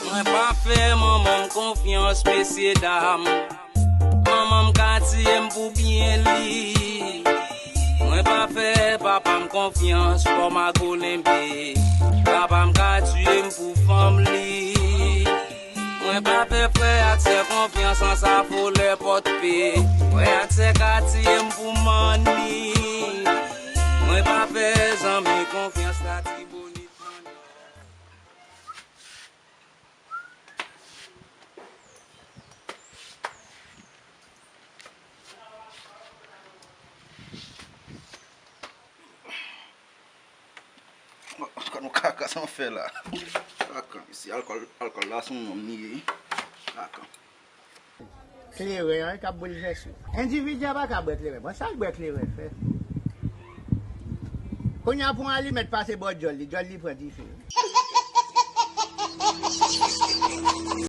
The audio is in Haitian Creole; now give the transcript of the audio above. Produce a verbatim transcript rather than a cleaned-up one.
Mwen pa fè manman m konfyans, mesye dam. Manman m ka tiye m pou byen li. Mwen pa fè papa m konfyans, fò m a golenbe. Papa m ka tiye m pou fanm li. Mwen pa fè frè ak sè konfyans, an sa fo lè pòt pe. Frè ak sè ka tiye m pou manni. Mwen pa fè zanmi konfyans, la tibonit manni. Gad yon kaka sa m fè la. Kaka, mesye, alkòl, alkòl la se yon nonm li ye. Kaka. Kleren an k ap boulvèse w. Endividi a pa ka bwè kleren. Bon, sa l bwè kleren fè? Kounye a pou yon alimèt pase bò djòl li, djòl li pran dife.